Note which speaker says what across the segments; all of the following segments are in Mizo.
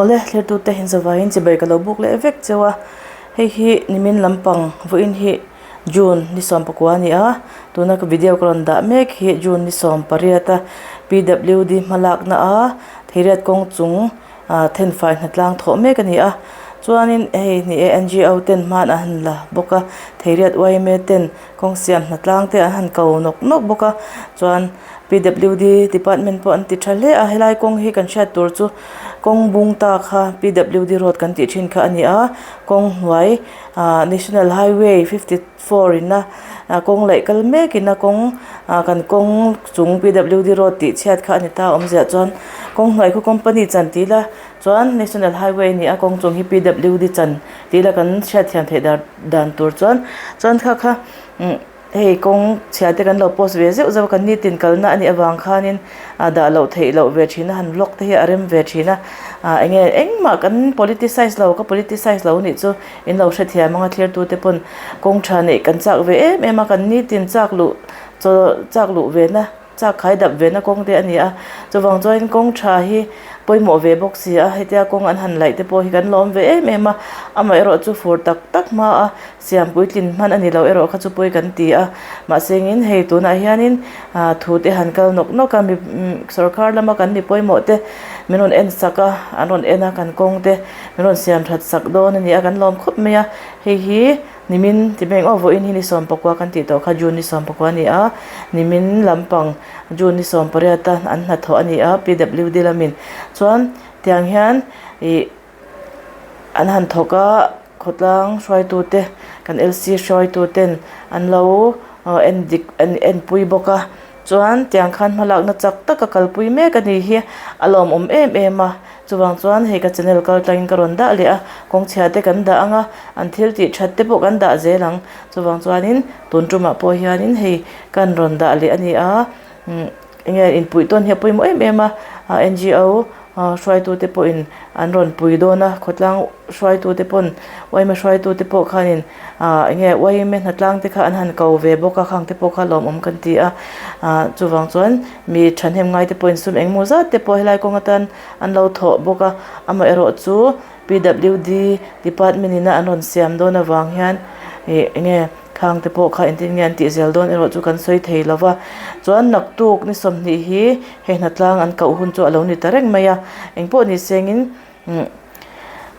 Speaker 1: Awle thlertute inzavaiin chibai ka lo buk leh vek cheu a, hei hi nimin lampang vawiin hi June ni 19 a ni a, tuna ka video ka rawn dah mek hi June ni 18 a PWD hmalakna a Theiriat kawng chung ah thenfai hnatlang thawh mek a ni a, chuanin hei ni e NGO ten hman an han la bawk a, Theiriat yma ten kawng siam hnatlang te an han ko nawk nawk bawk a, chuan PWD department pawh an ti tha hle a, helai kawng hi kan hriat tur chu kawng bung ta kha PWD road kan tih thin kha a ni a, kawng hnuai ah national highway 54 in a kawng laih kal mek in a kawng ah kan kawng chung PWD road tih chhiat kha a ni ta a awmziah chuan kawng hnuai khu company chan tih ila chuan national highway a ni a kawng chung hi PWD chan tih ila kan hriatthiam theih dan dan tur chuan chuan kha kha umm hei kawng chhia te kan lo post ve zeuh zeuh a kan nitin kalna a nih avang khanin ah dah loh theih loh ve thin a han vlog te hi a rem ve thin a ah eng nge engmah kan politicize lo ka politicize lo nih chu in lo hrethiam ang a thlir te pawn kawng tha neih kan chak ve em em a kan nitin chak luh chaw chak luh ve na chak khai dap ve na kawng te a ni a chuvang chuan kawng tha hi pawimawh ve bawk si a hetia kawng an han laih te pawh hi kan lawm ve em em a amaherawh chu fur tak tak hma a siam puitlin hman a ni lo erawh kha chu pawi kan ti a mahse engin hei tunah hianin ah thu te han kal nawk nawk a mi sawrkar lama kan mi pawimawh te min rawn en sak a an rawn en a kan kawng te min rawn siam that sak dawn a ni a kan lawm khawp mai a hei hi nimin ti mai ang aw vawiin hi ni 19 kan tih tawh kha June ni 19 a ni a nimin lampang June ni 18 a an hnathawh a ni a PWD lamin chuan tiang hian ih an han thawk a khawtlang hruaitute kan LC hruaituten an lo en dik an enpui bawk a chuan tiang khan hmalakna chak taka kalpui mek a ni hi a lawmawm em em a chuvang chuan hei ka channel kal tlangin ka rawn dah leh a kawngchhia te kan dah ang a an thil tih that te pawh kan dah zel ang chuvang chuanin tun tumah pawh hianin hei kan rawn dah leh a ni a umm enge inpuih tawn hi a pawimawh em em a NGO hruaitute pawhin an rawn pui dawn a khawtlang hruaitute pawn yma hruaitute pawh khanin ah enge yma hnatlang te kha an han ko ve bawk a khang te pawh kha lawmawm kan ti a ah chuvang chuan mi thahnem ngai te pawhin sum engemaw zat te pawh helai kawng atan an lo thawh bawk a amaherawh chu PWD department in a an rawn siam dawn avang hian ih enge Khang te pawh kha engtin nge an tih zel dawn erawh chu kan sawi thei lo va, chuan naktuk ni 20 hi hei hnatlang an koh hun chu a lo ni ta reng mai a, engpawh ni sengin umm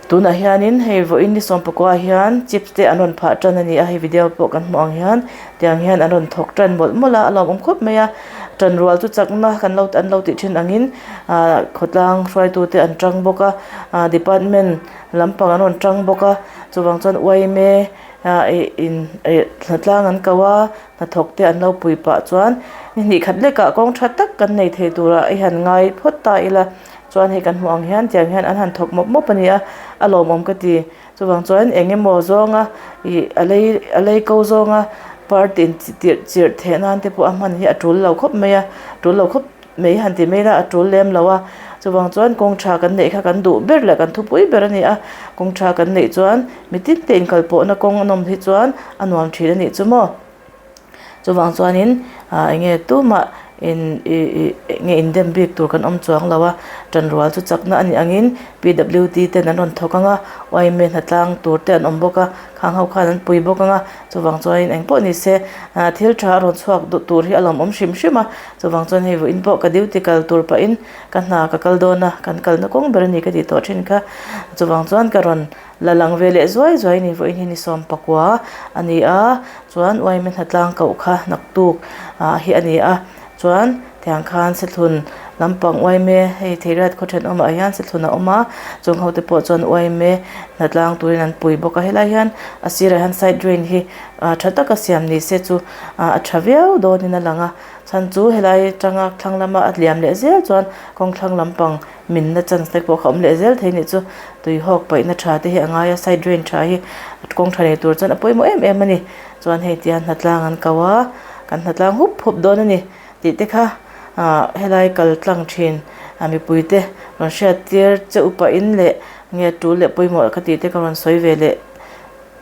Speaker 1: tunah hianin hei vawiin ni 19 ah hian chips te an rawn phah tan a ni a, hei video pawh kan hmuh ang hian tiang hian an rawn thawk tan mawlh mawlh a, a lawmawm khawp mai a, tanrual chu chakna kan lo an lo tih thin angin ah khawtlang hruaitute an tang bawk a, ah department lampang an rawn tang bawk a, chuvang chuan yma ah ih in ih hnatlang an ko a hnathawk te an lo pui pah chuan ni hnih khat lekah kawng tha tak kan nei thei turah i han ngai phawt ta ila chuan hei kan hmuh ang hian tiang hian an han thawk mawp mawp a ni a a lawmawm ka ti chuvang chuan eng emaw zawnga ih a lei a lei ko zawnga party in tirh chirh theh nan te pawh a hman hi a tul lo khawp mai a tul lo khawp. Mai han ti mai la a tul lem lo a, chuvang chuan kawng tha kan neih kha kan duh ber leh kan thupui ber a ni a, kawng tha kan neih chuan mi tin te inkal pawhna kawng an awm hi chuan a nuam thin a nih chu maw. Chuvang chuanin ah eng nge tumah in ih ih eng nge indem bik tur kan awm chuang lo a, tanrual chu chakna a nih angin PWD ten an rawn thawk ang a, yma hnatlang tur te an awm bawk a, khang ho khan an pui bawk ang a, chuvang chuanin eng pawh ni se ah thil tha a rawn chhuak duh tur hi a lawmawm hrim hrim a. Chuvang chuan hei vawiin pawh ka duty kal tur pahin ka hna ka kal dawn a, kan kalna kawng ber a ni ka tih tawh thin kha. Chuvang chuan ka rawn la lang ve leh zuai zuai a ni, vawiin hi ni 19 a ni a, chuan yma hnatlang koh kha naktuk ah hi a ni a, chuan tiang khan Sethlun lampang yma hei Theiriat khaw thenawmah hian Sethlun a awm a, chung ho te pawh chuan yma hnatlang turin an pui bawk a, helai hian a sirah hian side drain hi tha taka siam ni se chu a tha viau dawnin a lang a. Chhan chu helai atanga thlang lama a liam leh zel chuan kawng thlang lampang minna chance te pawh kha awm leh zel thei nih chu tui hawk paihna tha te hi a ngai a side drain tha hi kawng tha nei tur chuan a pawimawh em em a ni chuan hei tihian hnatlang an ko a kan hnatlang hup hup dawn a ni tih te kha ah helai kal tlang thin a mipui te rawn hriat tir che upa in leh nge tul leh pawimawh ka tih te ka rawn sawi ve leh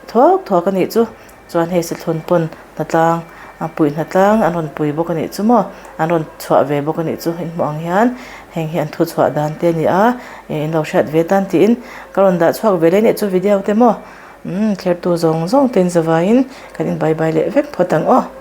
Speaker 1: thuak thuak a nih chu. Chuan hei Sethlun pawn hnatlang a puih hnatlang an rawn pui bawk a nih chu maw an rawn chhuah ve bawk a nih chu in hmuh ang hian Heng hi an thu chhuah dan te a ni a, ih in lo hriat ve tan tiin ka rawn dah chhuak ve leh nih chu video te maw umm thlertu zawng zawng te in zavaiin kan in bye bye leh vek phawt ang aw.